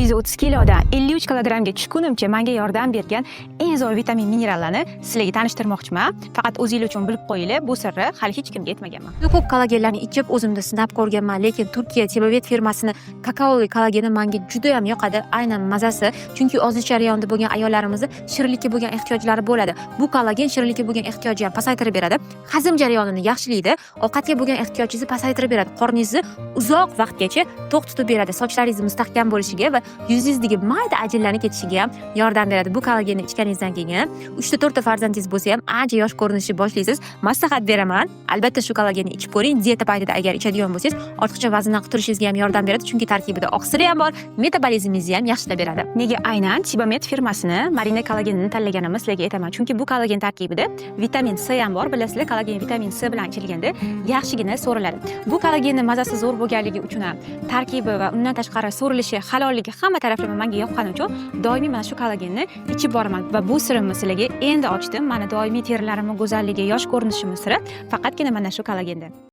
130 kilodan 53 kilogrammga tushgunimcha menga yordam bergan eng zo'r vitamin minerallarni sizlarga tanishtirmoqchiman. Faqat o'zinglar uchun bilib qo'yinglar, bu sirni hali hech kimga aytmaganman. Juda ko'p kollagenlarni ichib, o'zimda sinab ko'rganman, lekin Turkiya Tebovet firmasini kakaoli kollageni menga juda ham yoqadi, aynan mazasi. Chunki ozish jarayonida bo'lgan ayollarimizni shirinlikka bo'lgan ehtiyojlari bo'ladi. Bu kollagen shirinlikka bo'lgan ehtiyojni ham pasaytirib beradi, hazm jarayonini yaxshilaydi, ovqatga bo'lgan ehtiyojingizni pasaytirib beradi, qorningizni uzoq vaqtgacha to'q tutib beradi, sochlaringizni mustahkam bo'lishiga va yuzingizdagi mayda ajinlarni ketishiga ham yordam beradi. Bu kollagenni ichganingizdan keyin uchta, to'rtta farzandingiz bo'lsa ham, ancha yosh ko'rinishni boshlaysiz. Maslahat beraman, albatta shu kollagenni ichib ko'ring. Dieta paytida agar ichadigan bo'lsangiz, ortiqcha vazndan qutulishingizga ham yordam beradi, chunki tarkibida oqsil ham bor, metabolizmingizni ham yaxshilab beradi. Nega aynan Tibamed firmasini Marina kollagenini tanlaganimni sizlarga aytaman. Chunki bu kollagen tarkibida vitamin C ham bor. Bilasizlar, kollagen vitamin C bilan ichilganda yaxshigina so'riladi. Bu kollagenni mazasi zo'r bo'lganligi uchun ham, tarkibi va undan tashqari so'rilishi, halolligi, hamma taraflama menga yoqqani uchun doimiy mana shu kollagenni ichib boraman va bu sirimni sizlarga endi ochdim. Mani doimiy terilarimni go'zalligi, yosh ko'rinishimni siri faqatgina mana shu kollagenda.